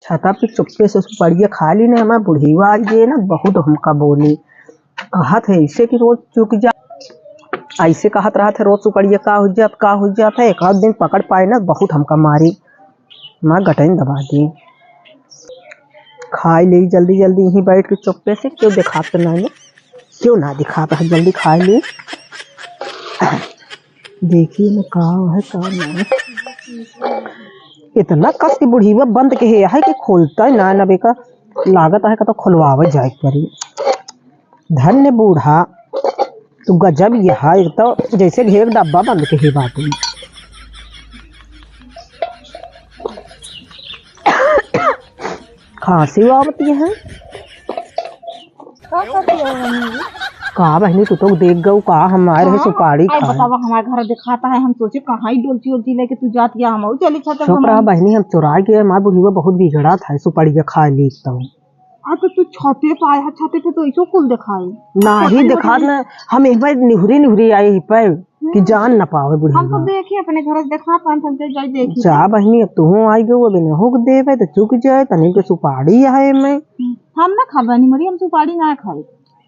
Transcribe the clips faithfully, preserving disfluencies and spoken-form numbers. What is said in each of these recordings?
छता पे चुप्पे से सुपड़िया खाइ ली ना, हमार बुढ़िया आइ गए ना, बहुत हमका बोली। कहत है ऐसे कि रोज चुक जा, ऐसे कहत रहत है रोज, सुपड़िया का हो जात, का हो जात है। एक आध दिन पकड़ पाए ना, बहुत हमका मारी, हमार गटइन दबा दी। खाइ ले जल्दी जल्दी यहीं बैठ के चुप्पे से, क्यों देखात ना है, क्यों ना देखात है, जल्दी खाइ ले। देखिए ना का है, का ना है। इतना कस के बुढ़िया बंद के है, है कि खोलता है ना, ना बेका, लागत है का तो खुलवावे जाए के पड़ी। धन्य बूढ़ा, तू गजब यह है, एक तो जैसे कि एक डब्बा बंद के ही बात है। खांसी आवती है। का करती हो बहनी जी? का बहनी, तू तो देख गऊ का, हम आए रहे हाँ, सुपारी अब खाए। बतावा, हमारे घर दिखाता है, हम सोचे कहाँ ही डोलची ओलची लेके तू जात गया, हम चली छत चुप रहा बहनी, हम चुराए गए, हमार बुढ़िया बहुत बिगड़ा था, सुपारी के खाए ली तो। आ तो तू छते पे आया, छते पे तो इसो कुल दिखाई। नाही पता नहीं दिखात बहनी। ना, हम एक बार निहुरी निहुरी आए ही पे कि हम्म। जान ना पावे बुढ़िया। हम तो देखी अपने घर से देखा, अपन हम तो जाई देखी। जा बहनी, अब तू आई गऊ, अब इन्हें हुक देवे तो चुक जाए, तनी के सुपारी है में। हम ना खाबे, नहीं मरी, हम सुपारी ना खाई।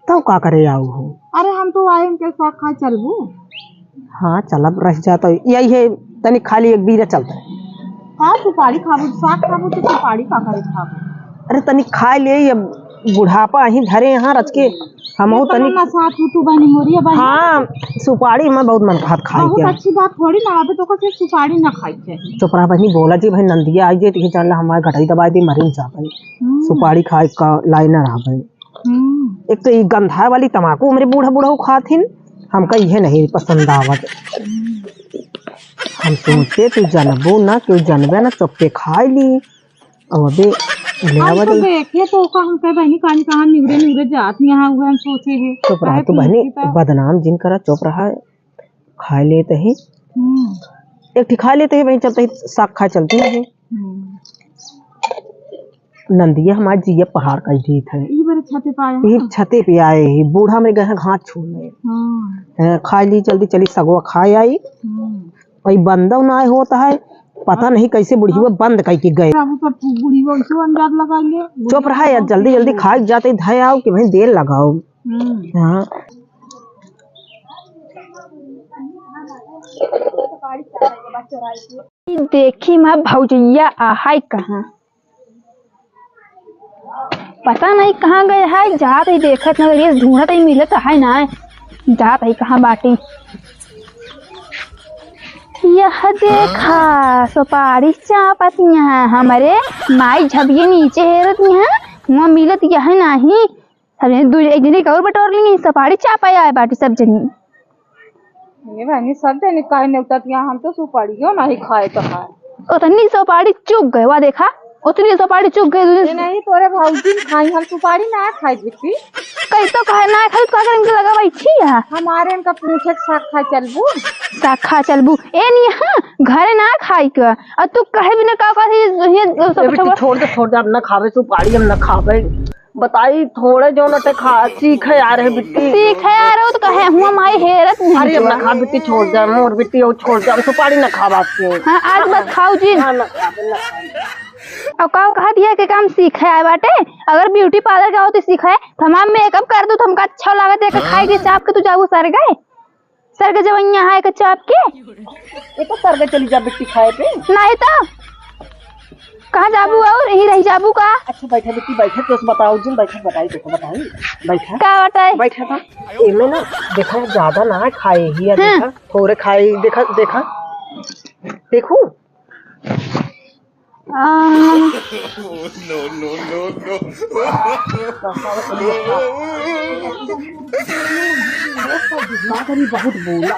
तब का करे आऊ हो? अरे हम तो आए उनके साग खाए चलबू। हाँ चलब, रह जाता यही है, तनी खाली एक बीरा चलता है। हाँ सुपारी खाबू, साग खाबू तो सुपारी का करे खाबू? अरे तनी खाइ ले, ये बुढ़ापा अहीं धरे यहाँ रच के, हम बहुत तनी ना साथ हूँ तू बहनी मोरी बहनी। हाँ सुपारी में बहुत मन खात खाए बहुत के। अच्छी बात थोड़ी ना आवे तो कसे सुपारी ना खाई चाहिए। चुप रहा बहनी, बोला जी भाई नंदिया आई जे, तो ये जान ला हमारे गटाई दबाई दे, मरी जा भाई। हम्म। सुपारी खाए का लायक ना रहा भाई। हम्म। एक तो ई गंधाए वाली तमाकू हमरे बूढ़ा बूढ़ा खात हिन, हमका इहे नहीं पसंद आवत। हम्म। हम सोचे तू जनबो ना, केहू जनबे ना, चुप्पे खाइ ली। अब अबे ले हम आवा तो दे। देखे तो ओका हम कहे बहनी कानी कहाँ निवरे निवरे जात यहाँ हुए हम सोचे है। चुप रहा काहे तू बहनी, पूछती तो? बदनाम जिन करा, चुप रहा, खाइ लेते ही। हम्म। एक ठे खाइ लेते ही, वहीं चलते ही साग खाए चलते ही। हम्म। नंदिया हमार जिया पहाड़ का जीत है। ई बार छते पे आया ये है। छते पे आए ही, बूढ़ा मेरे गए हैं घास छोड़ने। हाँ। हैं, खाइ ली जल्दी, चली सगवा खाए आई। हम्म। भाई बंदव ना होता है, पता हाँ। नहीं कैसे बुढ़िया हाँ। बंद कइ के गए। अब तो बुढ़िया इसे अंदाज लगा ले। चुप रहा यार, जल्दी जल्दी खाए जाते धय आओ कि भाई देर लगाओ। हम्म। हाँ। देखी माँ भौजैया आहाय कहाँ, पता नहीं कहाँ गए है, जात ही देखत न, ये ढूंढत ही मिलत है ना, जात ही कहाँ बाटी। यह देखा सुपारी चापत यहाँ हमरे माई झबिये नीचे हेरत यहाँ, हुआ मिलत यह नहीं। सब जनी दू, एक जनी के और बटोर ली, सुपारी चापा आए बाटी सब जनी। ये बहनी, सब जनी काहे नेवतत यहाँ, हम तो सुपारियो नहीं खाए तो है। उतनी सुपारी चुग गए, वा देखा, उतनी सुपारी चुग गए। ये नहीं, तोरे भौजी खाई, हम सुपारी ना खाई बिट्टी। कई तो खाए ना खाई, का करे इनके लगा बैठी है। हमारे इनका पूछे साग खाए चलबू। साग खाए चलबू, ए नहीं, हाँ, घरे ना खाई के। और तू कहे भी ना का, का ये, ये, ये, ए बिट्टी, छोड़ दे, छोड़ दे, हम ना खावे सुपारी, हम ना खावे। बताई थोड़े जौन अटे खा, सीखे आ रहे बिट्टी। सीखे आ रहे हो तो कहे, हुआ माई हेरत नहीं अरे, अब ना खा बिट्टी, छोड़ दे, मोर बिट्टी, और छोड़ दे, हम सुपारी ना खावा के। हाँ, आज मत खाओ जी। हाँ, ना खावे, ना खावे। और का कहा दिया कि काम सीखे आए बाटे, अगर ब्यूटी पार्लर का हो तो सीखे, तो हमार मेकअप कर दो, तो हमका अच्छा लागत है, खाए के चाप के तू जाऊ सर गए। सर के जवनिया है के चाप के। ये तो सर के चली जा बिट्टी खाए पे। नहीं तो। कहाँ जाबू और यहीं रह जाबू का? अच्छा बैठा बिट्टी, बैठा, तो बताओ जिन, बैठा, बताई, देखो, बताई, बैठा। का बताई? बैठा था। एमे ना, देखा, ज्यादा ना खाए ही, या हाँ। देखा, थोड़े खाए, देखा, देखा, देखू। आम। No, no, no, no। दिमाग अभी बहुत बोला।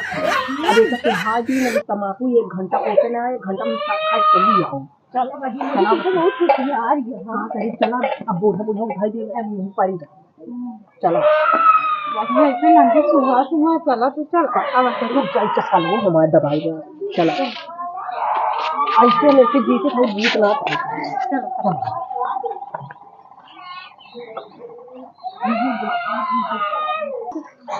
अब एक तो हाथ ही में तमाकू एक घंटा होते ना, एक घंटा में साग खाए चली आओ। चलो बहिनी, चलो। मुझे तो बहुत खुशी आ रही है। हाँ, कहीं चला, अब बूढ़ा बूढ़ा उठाई दे, अब यहीं पर ही रहो। चला। वही ऐसे नंदी सुहा सुहा चला तो चल। अब ऐसे रुक जाई, चस्का लगो, हमारे दबाई दे। चला। ऐसे लेके जीते भाई जीत ना पाए। चला।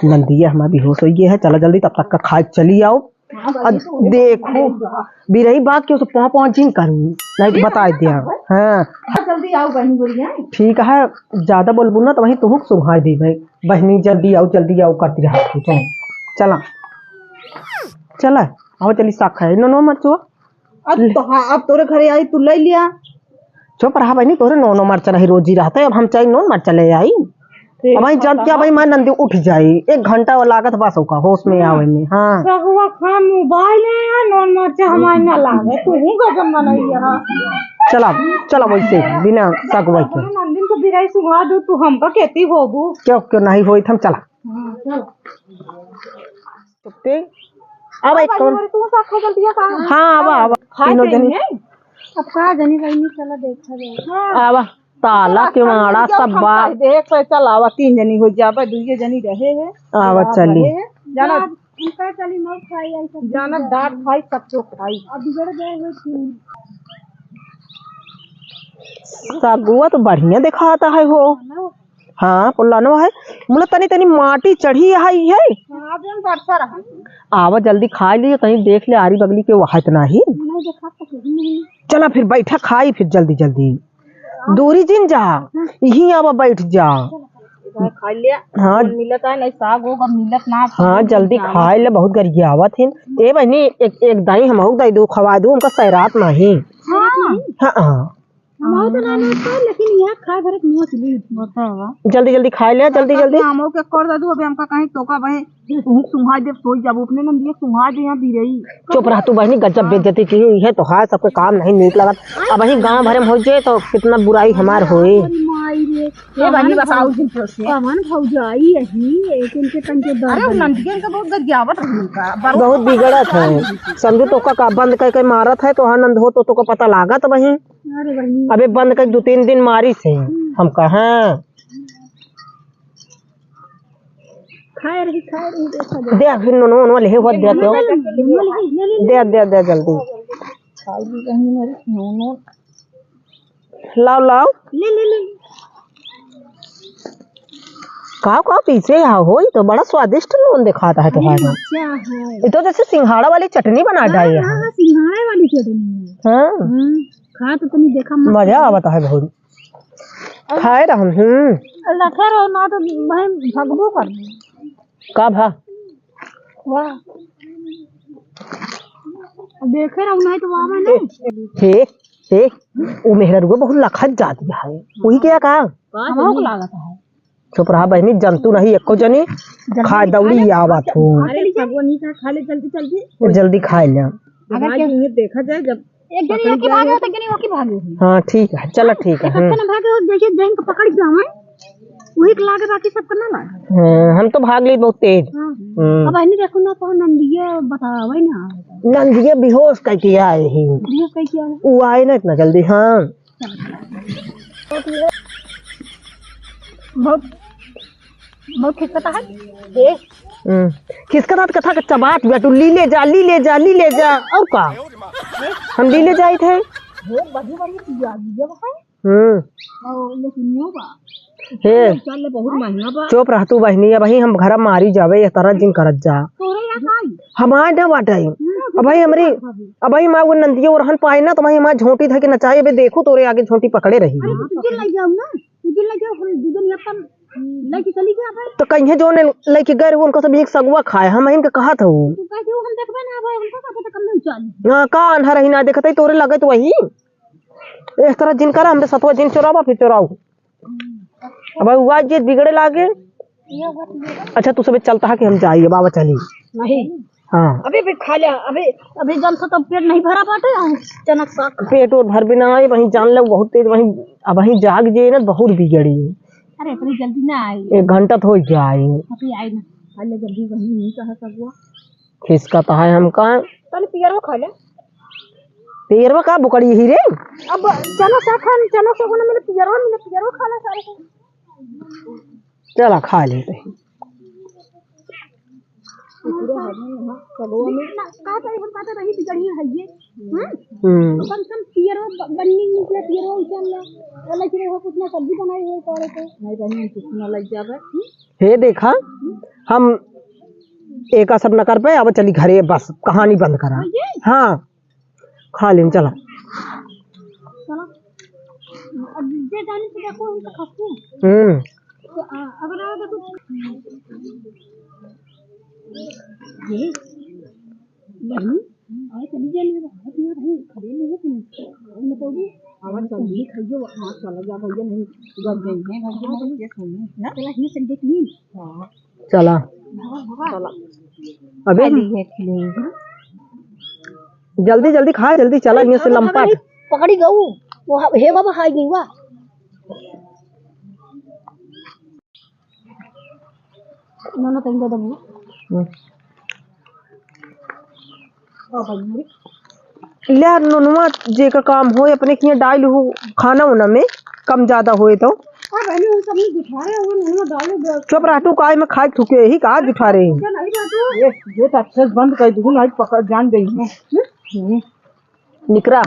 नंदिया हमार बेहोश होइ गया है, चला जल्दी, तब तक का खाए चली आओ। अब देखो, बिरही बात क्यों से पाँव पाँव जिन करू, नहीं तो बताइ दिया। हाँ। जल्दी आओ बहनी बोलिए। ठीक है, ज्यादा बोलबू ना तो वहीं तुहूँ के सुहाई देबे। बहनी जल्दी आओ, जल्दी आओ करती रहा तू। चल, चला, चला, आओ चली साग खाए। नो, नो मरचो। अब तो हाँ, अब तोरे घरे आई, तू ले लिया। चुप रहा बहनी, तोरे नोनो मरचा नहीं रोजी रहते, अब हम चाहे नोन मरचा ले आई। ठीक अब भाई है, जब क्या बताओ। भाई, मैं नंदी उठ जाई, एक घंटा वो लागत बस ओका होश में आवे में। हाँ। सगुआ खान मोबाइल है, नोन मरचा हमारे ना लागे, तू हूँ गजब मनई है। चला, चला वैसे बिना सगुआ के। नंदिन को बिराई सुहा दो, तू हमका कहती होबू। क्यों, क्यों नहीं होई, हम चला। हाँ, चला। चुप्पे। अब एक कौन? तू साग खा जल्दी आ, का? हाँ, आवा, आवा। खाए तीनों जनी। अब का जनी बहनी, चला देखा जाए। हाँ। आवा, ताला, किवाड़ा, सब बा। देख, चल आवा, तीन जनी हो जाबे, दुइये जनी रहे हैं। आवा, चली। रहे हैं। जाना, उनका चली मौत खाई, आई सब जाना, डांट खाई, सब तो खाई। अब बिगड़ गए हो तीन। सगुआ तो बढ़िया दिखाता है हो। हाँ, पुलानो है। मुला तनी तनी माटी चढ़ी है, है। हाँ, दिन बरसा रहा। आवा जल्दी खाई लिए, कहीं देख ले आरी बगली के वहां इतना ही। नहीं देखा तो कुछ नहीं। चला फिर बैठा खाई फिर जल्दी जल्दी। दूरी जिन जा, यहीं आवा बैठ जा। खा लिया। हाँ। मिलत है, नहीं साग होगा, मिलत ना। हाँ, जल्दी खाई ले, बहुत गरियावत है। ए बहनी, एक, एक दाई हमहू दे दो, खवा दो, उनका सैरात नहीं। हाँ। हाँ, हाँ। हमहू तो ना लेते, लेकिन यहाँ खा भरत मुँह से ली। बतावा। जल्दी, जल्दी खाई ले, जल्दी, जल्दी। हमहू के कर दे दू, अबे हमका कहीं तोका बहे, तू सुंघा दे, सोई जाबू, अपने नंदिया सुंघा दे यहाँ बिरई। चुप रह तू बहनी, गजब बेइज्जती की हुई है, तो है सबके काम नहीं नीक लगत। अब वही गांव भरे में हो जाए तो कितना बुराई हमार होई। अरे माई रे, ये बहनी कवन बताओ भौ-, जिन तो से। कवन भौजाई यही, एक इनके तन के दर्द अरे, नहीं। नंदिया इनका बहुत गरियावत रही इनका, बरो बहुत बिगड़त है। समझू तोका का बंद करके मारत है, तो हाँ नंद हो तो तोका पता लागत वही। अरे बहनी। अबे बंद कर दो तीन दिन मारी से। हम्म। हम कहा खाए रही, खाए रही, देखा दे। दे, अभी नोनो, नोनो लेहे हुआ दे दो। ले, ले, ले, ले, ले। दे, दे, दे जल्दी। खाई भी बहनी मेरी, नोनो। लाओ, लाओ। ले, ले, ले। काव, काव पीसे यहाँ हो, ये तो बड़ा स्वादिष्ट नोन दिखाता है तुम्हारा। अच्छा है। ये तो जैसे सिंघाड़ा वाली चटनी बना हाँ, डाली है। हाँ, हाँ, सिंघाड़ा वाली चटनी है। हाँ। हाँ, खा तो तनी देखा मत। मजा आवता है बहुत। खाए रहम, हम्म। लखे रहो ना तो बहन भगबो कर दे। का भा? वाह। देखे रहो ना तो वाह ना। हे, हे, वो मेहररुआ बहुत लखत जाती है। वही क्या का? हमको लागत है। चुप रहा बहनी, जंतु नहीं एको जनी, जल्दी खा दौड़ी आवत हो। अरे, सगुआ नहीं खा, खा ले जल्दी, जल्दी। जल्दी खा ले। अगर भाई, क्या ये देखा जाए, जब एक जनी पकड़ एक ही जाए भागे हो, तो एक जनी ओकी भागे हो। हाँ, ठीक है, चला, ठीक है, एक हम्म। ना भागे हो, जैसे जैन को पकड़ के आवे, वही के लागे, बाकी सबको ना लागे। हाँ, हम तो भाग ली बहुत तेज। हाँ। हम्म। अब अहनी देखो ना, तो नंदिया बतावे ना। नंदिया बेहोश कह के आए ही। बेहोश कह के आए। वो आए ना इतना जल्दी, हाँ। बहुत, बहुत खिसकता है। ए? हम्म। खिसकता तो कथा के चबात बिया, तू ली ले जा, ली ले जा, ली ले जा। और का? हम ली ले जाइत है। बहुत बढ़िया, बढ़िया चीज आ गई है, भाई। हम्म। और लेकिन यो बा। हे। चल, बहुत महंगा बा। चुप रह तू बहनी, अबही हम घर मारी जाबे, ये तरह जिन करत जा। तोरे यहाँ का आई? हमार ना बाटे। हम्म, अब भाई हमरी, भाभी। अब भाई माँ वो नंदिया ओरहन पाए ना, तो भाई हमार झोंटी धके नचाए, अबे देखो तोरे आगे झोंटी पकड़े रही। अरे, तो तुझे ले जाओ ना, तुझे ले जाओ, हम दू जन अपन लेके चली गया भाई। तो कहीं जो ने लेके गए, उनको सब एक सगुआ खाए, हम इनके कहा था वो। तू कह दो, हम देखबे ना भाई, हमको का पता कब नहीं चली। हाँ, का अन्हर ही ना देखते, तोरे लगे तो वही। इस तरह जिन करा, हमरे सतवा जिन चोरावा, फिर चोराऊ। अब हुआ जे बिगड़े लागे। अच्छा, तू सबे चलता है कि हम जाइए, बाबा चली। नहीं। हाँ। अभी भी खा लिया, अभी, अभी जल से तो पेट नहीं भरा बाटे, चनक साग। पेट और भर भी ना आए, वहीं जान लो बहुत तेज, वहीं, अब वहीं जाग जे ना बहुत बिगड़ी। अरे, इतनी जल्दी ना आई। एक घंटा तो हो जाए। अभी आई ना, खा ले जल्दी, वहीं नहीं कहा सब वो। खिसकत है हमका। तनी पियरवा खा ले। पियरवा का बुकड़ी ही रे? अब चलो सा खान, चलो सा कोने, मैंने पियरवा, मैंने पियरवा खा ले सारे को। चला खा लेते हैं। पूरा हमें यहाँ कबो में ना, का तो हम कहते रही बिगड़ी है ये। हाँ? हम्म। तो कम से कम पियरवा ब-, बन्नी निकले, पियरवा उचल ले। वाला कि देखो कितना सब्जी बनाई हुई तोड़े के। नहीं बनी, कुछ ना लग जावे। हम्म? हे देखा, हम एका सब न कर पाए, अब चली घरे, बस कहानी बंद करा। हाँ, खा लेन, चला। चला। अब जे जाने से देखो, हम तो खसते हैं। हम्म। तो, आ, अगर आओ तो कुछ ये, बहनी, आए चली जाए, मेरे हाथ में भाई खड़े नहीं है, तुम। और मैं तो भी, आवाज चल रही है, खाइयो, हाँ, चला जा भैया, नहीं, गड़ गई है, भैया, नहीं, ये सुनिए। ना, चला, ये सब देख ली। हाँ। चला। अबे जल्दी जल्दी खा, जल्दी चला, यहाँ से लंपट। पकड़ी गऊ। वो ह-, हे बाबा, हाय गई वा। नोनो तंग दे दबू। हम्म। ल्या नुनवा जे का काम होए, अपने किया डाल हो खाना उना में, कम ज्यादा होए तो। हाँ, बहनी, उन सब में जुठा रहे हो, नुनवा डाले दे। चुप रह तू, काय में खाए थूके ही, कहाँ जुठा रहे हैं? क्या नहीं बात है? ये, ये तो अच्छे से बंद कर दूँ, नहीं पकड़ जान गई है। हम्म? हम्म। निकरा।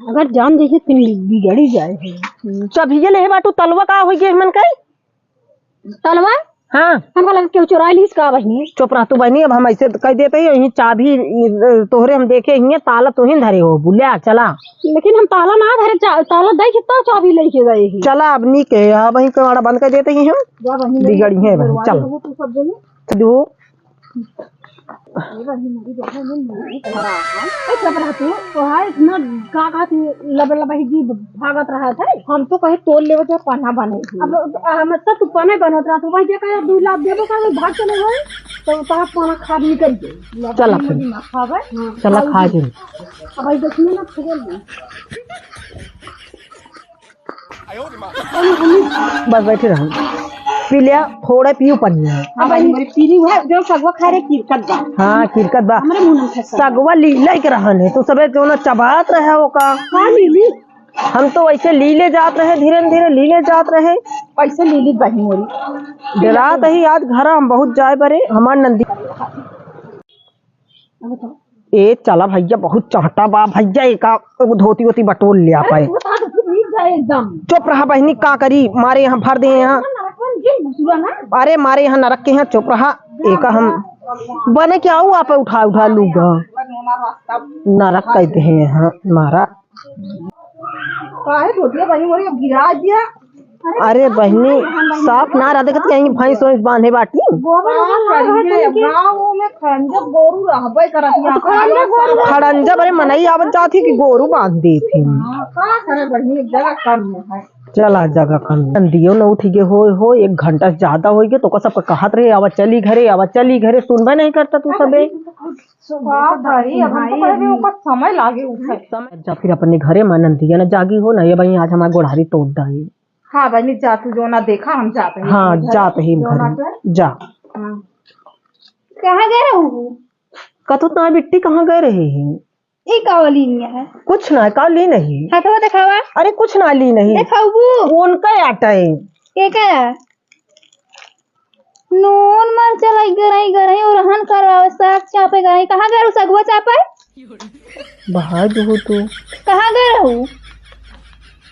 अगर जान जइसे फिर बिगड़ी जाए है। चबिये ले बाटू, तलवा का होई गे मन कई? तलवा? हाँ। हमका लगा केहू चुराई लीस का बहिनी? चुप रह तू बहिनी, अब हम ऐसे कह देते ही, यही चाबी, ई, तोहरे हम देखे ही, ताला तू ही धरे हो, बुल्या, चला। लेकिन हम ताला ना धरे, चा-, ताला दे के तो चाबी लेके गए ही। चला, अब नी कहे, हाँ बहिनी, कवाड़ा बंद कर देते ही हम। जा बहिनी, बिगड़ी है बहिनी, दरवाजा चल। बहुत सब जने। दो। ए, चुप रह तू, तोहार इतना का, का तू लब-, लबही जी भागत रहत है? हम तो कहे तोड़ लेवे तो पन्ना बने थी। अब, आ, मतलब तू पन्ना बनत रहा, तो वही क्या कहे, दू लाख देबो का, भाग चले गए, तो तोहार पन्ना खाब निकल गए। चला फिर। ना खावे। चला खा जे। अब भाई देखिए ना, खेल में। बस बैठे रहो। पी लिया, थोड़ा पियो पनिया। हाँ, भाई, मेरी पीली हुआ, जो सगवा खा रहे, किरकत बा। हाँ, किरकत बा। हमरे मुंह में फंसा। सगवा लीले के रहन है, तो सबे जो ना चबात रहे ओका। हाँ, लीली। हम तो वैसे लीले जात रहे, धीरे धीरे लीले जात रहे। ऐसे लीली बही मोरी। डरात ही आज घर हम बहुत जाए बरे, हमार नंदी। ए, चला भैया, बहुत चहटा बा भैया, एका एगो धोती वोती बटोर लिया अरे, पाए। वो तो हाथ भीग जाए एकदम। चुप रहा बहिनी, का करी, मारे यहाँ भर दे यहाँ। नरक में जिन घुसुआ ना। अरे मारे यहाँ नरक के यहाँ, चुप रहा। एका हम बने क्या हूँ, आप उठा उठा लूगा। नरक कहते हैं यहाँ मारा। काहे धोतिया बनी मोरी अब गिरा दिया? अरे बहिनी, साफ ना रह देखत कहीं भैंस वैंस बांधे बाटी। गोबर का ओबर ना करिए, रहत है कि गाँव में खड़ंजा गोरू रहबे करत है। तो खड़ंजा गोरू खड़ंजा बरे मनई आवत जात ही कि गोरू बांध देत ही। हाँ, का करे बहिनी, जगह कम है। चला जगह कम। नंदियो न उठी गे हो, हो एक घंटा से ज्यादा होइ गे, तो का सबका कहत रहे, "आवा चली घरे, आवा चली घरे", सुनबे नहीं करता तू सबे। का करी, अब हमको कहे भी ओकर समय लागे उठे। समय जा फिर अपने घरे में नंदिया न जागी हो ना, ये बहिनी आज हमार गोड़हारी तोड़ डाई। हाँ बहिनी, जा तू जो ना देखा, हम जाते हैं हाँ, अपने घर। जाते ही जो ना घर। कर। जा। हाँ। कहाँ गए रहू? कथो तो बिट्टी कहाँ गए रहे हैं? ई का वाली नहीं है? कुछ ना, का ली नहीं? हाथवा दिखावा। अरे कुछ ना ली नहीं। दिखाऊ। वो उनका आटा है। के का? नून मरचा लाई गरई गरई और रहन करवावे, साग चापे गरई। कहाँ गए रहू सगुआ चापे? बाहर जो हो तो। कहाँ गए रहू?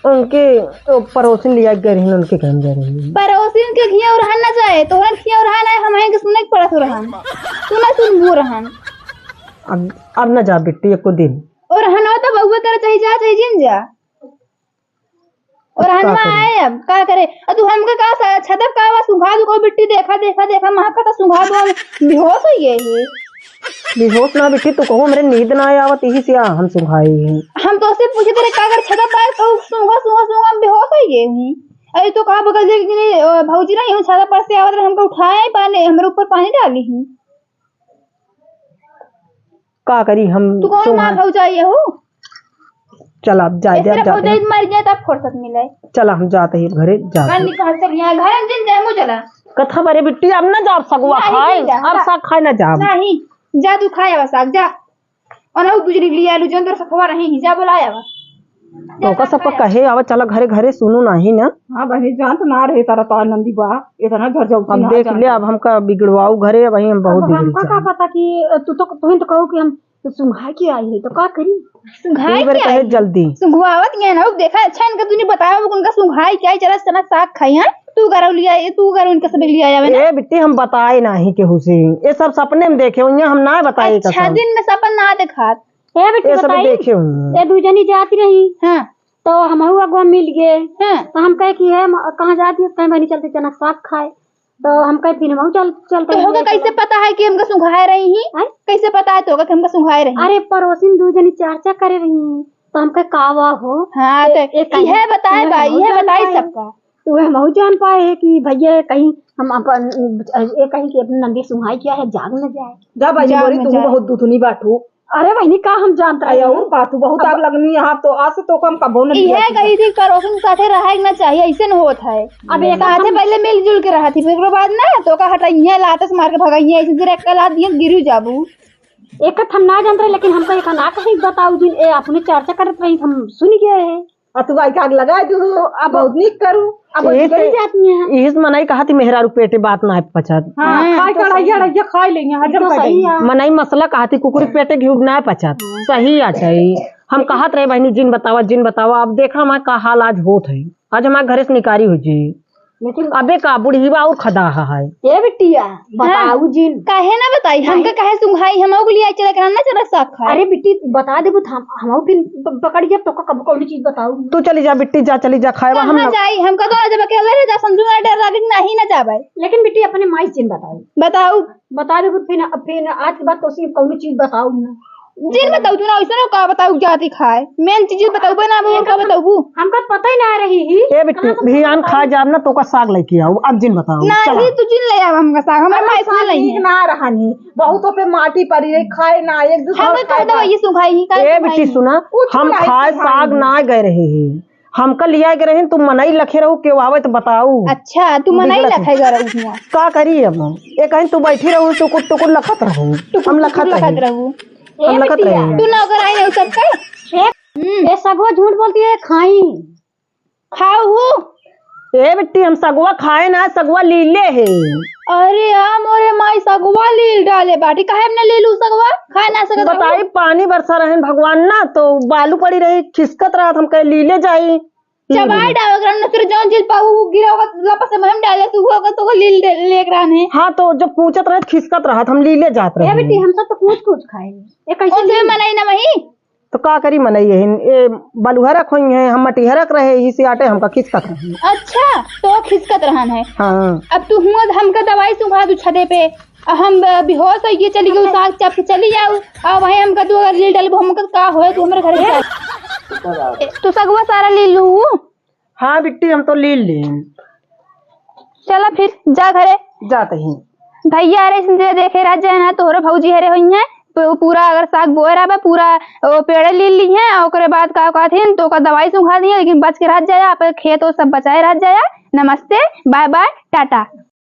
उनके, ओ, पड़ोसिन लिया गए रही, उनके घर गए रही। पड़ोसिन के घिया और रहन ना जाए, तोहन घिया और रहन आए, हमारे के सुने के पड़त हो रहन। तू ना सुनबू रहन। अब, अब ना जा बिट्टी एको दिन। और रहन हो तो बउआ करे चाहे जा, चाहे जिन जा। और का हनमा करे? आए अब, का करे? अ तू हमके का स-, छदब का बा, सुंघा दू को बिट्टी, देखा, देखा, देखा, महका तो सुंघा दो, हम बेहोश हो गए ही। बेहोश ना बिट्टी, तू कहो हमरे नींद ना आए आवत, यही से आ, हम सुंघाए ही। हम तो से पूछे तेरे का कर छदब बा, तो सुंघा, सुंघा, सुंघा, हम बेहोश हो गए ही। अरे तो कहा बगल जे कि, अ, भौजी ना यूं छदब पर से आवत रहे, हमको उठाए ही पानी, हमरे ऊपर पानी डाली ही। का करी हम तू कौन सुहा- माँ भौजाई हो? चल, अब जाए दे, अब जाते हैं। भौजाई मर जाए, तब फुर्सत मिले। चल, हम जाते हैं घरे, जाते हैं। निकाल चल यहाँ, घर में जिन जाए, मुझे चला। कथा बरे बिट्टी, अब ना जाब सगुआ नहीं, खाए, नहीं जा, अब जा। साग खाए ना जाब। नहीं, जा तू खाए अब साग, जा। और ना, दूसरी लिया लू, जो अंदर सखवा रही ही, जा बोलाया बा। तो का सबका कहे, आवा चला घरे, घरे सुनू नाही ना। हाँ बहनी, जानत ना रहे तारा तो आनंदी बा, इतना घर जाऊ अब ना देख ले, जानत। अब हमका बिगड़वाऊ घरे, अब हम बहुत अब बिगड़ हमका का जाए। पता कि तू तो, तुम तो कहो कि हम तो सुंघाई के आई है, तो का करी? सुंघाई एक बार के कहे आई? जल्दी। सुंघवावत गए ना, देखा, अच्छा इनका तूने बताया, वो उनका सुंघाई के आई, चला चना साग खाई, हाँ? तू गरौ लिया, ये तू गरौ इनका सब लिया आवे ना। ए बिट्टी, हम बताए नाही केहू से, ये सब सपने में देखे हुई, हम ना बताए अच्छा, कसम। दिन में सपन ना देखात। ए बिट्टी, ये सब बताई, देखे हुई। ये दू जनी जाती रही, हाँ। तो हमहू अगवा मिल गए। हाँ। तो हम कहे कि है म-, कहाँ जाती है? कहीं बनी चलते चना साग खाए। तो हम कहे फिर हमहू चल, चलते तो होगा कैसे पता है कि हमका सुंघाए रही ही? हैं? कैसे पता है तो होगा कि हमका सुंघाए रही? अरे पड़ोसिन दू जनी चर्चा करे रही, तो हम कहे का वा हो? हाँ, ए-, तो ए-, कहीं इहे बताए बा, इहे बताई सबका। तो वह हमहू जान पाए है कि भैया कहीं हम अपन, ए, कहीं कि अपने नंदी सुंघाई किया है, जाग न जाए। जा भाई, जाग बोली, न तू जाए। बहुत दुधुनी बाटू। अरे बहिनी, का हम जानत रहे अरे हैं? और का, तू बहुत अब आग लगनी यहाँ, तो आज से तो हम कबो न इहे लिया कही थी, पड़ोसन के साथे रहे के ना चाहिए, ऐसे न होत है। अब एक साथे हम पहले मिलजुल के रहत थी, फिर ओकरे बाद ना तो का हटाइए, लात से मार के भगाइए, ऐसे direct का लात दिए, गिरी जाबू। एक हम ना जानत रहे, लेकिन हमका एक ना कही बताऊ जिन, ए, अपने चर्चा करत रही, हम सुन गए हैं। आ तू आई के आग लगा दू, अब बहुत नीक करू। अब ए निकल से, जाती है। इहिस मनई कहत ही मेहरारू पेटे बात ना पचत। हाँ, हाँ, खाए तो कढ़ाइया सही है। अढ़ाइया खाए लेंगे, हजम तो कर सही लेंगे। है। मनई मसला कहत ही कुकुरी पेटे घिउ ना पचत। हाँ। सही आ चाही। हम लेकिन कहत रहे बहिनी, जिन बतावा, जिन बतावा। अब देखा हमार का हाल आज होत है। आज हमार घरे से निकारी हो जी। लेकिन अबे का बुढ़ीवा और खदा है। ए बिटिया, बताऊ जिन। काहे ना बताई? हमका काहे सुंघाई? हम ओग लिया चले के ना चला साग खाए। अरे बिट्टी, बता देबू त हम, हम फिर प-, पकड़ जब तो कब कौन चीज बताऊ? तू चली जा बिट्टी, जा, चली जा, खाए बा हम कहाँ ना। जाई? हमका तो जब अकेले रह जा, समझू ना, डर लागे कि नाही ना जाबे। लेकिन बिट्टी, अपने माई से जिन बताऊ। बताऊ। बता देबू फिर, फिर आज के बाद तो सिर्फ कौन चीज बताऊ ना। जिन बताऊ तू ना, ऐसे ना का बताऊ जाती खाए। मेन चीज बताऊ बे ना, वो का बताऊ? हमका पता ही ना रही ही। ए बिट्टी, कहाँ से भियान पता? खाए जाब ना, तो का साग लेके आऊ। अब जिन बताऊ, नाही, चला। तू जिन ले आवा हमका साग, हमरा अरे पास साग नहीं नीक है। ना रहनी, बहुत पे माटी पड़ी रही, खाए ना, एक दूसरे हम खाए कह दो ना। ये सुंघाई ही, का ए सुंघाई बिट्टी, ही? सुना, कुछ हम नहीं खाए सुंघाई साग ही। ना गए रहे ही, हमका लिया गए रहे, तू मनई लखे रहू, केहू आवे तो बताऊ। अच्छा, तू मनई बिगड़त है। लखे गए रहू हुआ। का करी अब हम? ए कहीं तू बैठी रहू, टुकुर टुकुर लखत रहू, टुकुर हम टुकुर लखत लखत रही। रहू। हम ए लखत बिटिया। रही। तू नौकर आई नहीं सबका? ए, हम्म। ए सगवा झूठ बोलती है, खाई। खाऊ हूँ। ए बिट्टी, हम सगवा खाए ना, सगवा लीले है। अरे हाँ, मोरे माई सगवा लील डाले बाटी। काहे हमने लीलू सगवा? खाए ना सकत बताई, रहू। पानी बरसा रहन भगवान ना, तो बालू पड़ी रही, खिसकत रहत, हम कहे लीले जाई। चबाई डाल, ओकरा में फिर जौन चीज पाऊ, गिरा होगा, लपस से हम डाले, तू होगा, तो लील दे, लेक रहन है। हाँ, तो जब पूछत रहत, खिसकत रहत, हम लीले जात ए रहे। बेटी, हम सब तो पूछ पूछ खाए। ए, कैसे कौन से लील? मनई ना वही? तो का करी मनई यही, ए बलुहरक होई हैं, हम मटिहरक रहे, इसी आटे हमका खिसकत रही। अच्छा, तो खिसकत रहन है। हाँ। अब तू हुआ हमका दवाई सुंघा दू छदे पे, अब हम ब-, बेहोश होइए चली गई, साग चाप के चली जाऊ, अब वहीं हमका दू अगर लील डालबो, हमका का होए, तू हमरे घरे जा। तू सगवा सारा लील लू। हाँ बिट्टी, हम तो लील ली। चला फिर, जा घरे। जात ही। भैया, अरे, इसन जे देखे रह जाए ना, तोहरे भौजी हरे होई हैं, पू-, पूरा अगर साग बोए रहबा, पूरा ओ पेड़े लील ली हैं, और ओकरे बाद का कहत हैं, तो ओकर दवाई सुंघा दी हैं, लेकिन बच के रह जाए, आप खेत ओ सब बचाए रह जाए। नमस्ते, बाय बाय, टाटा।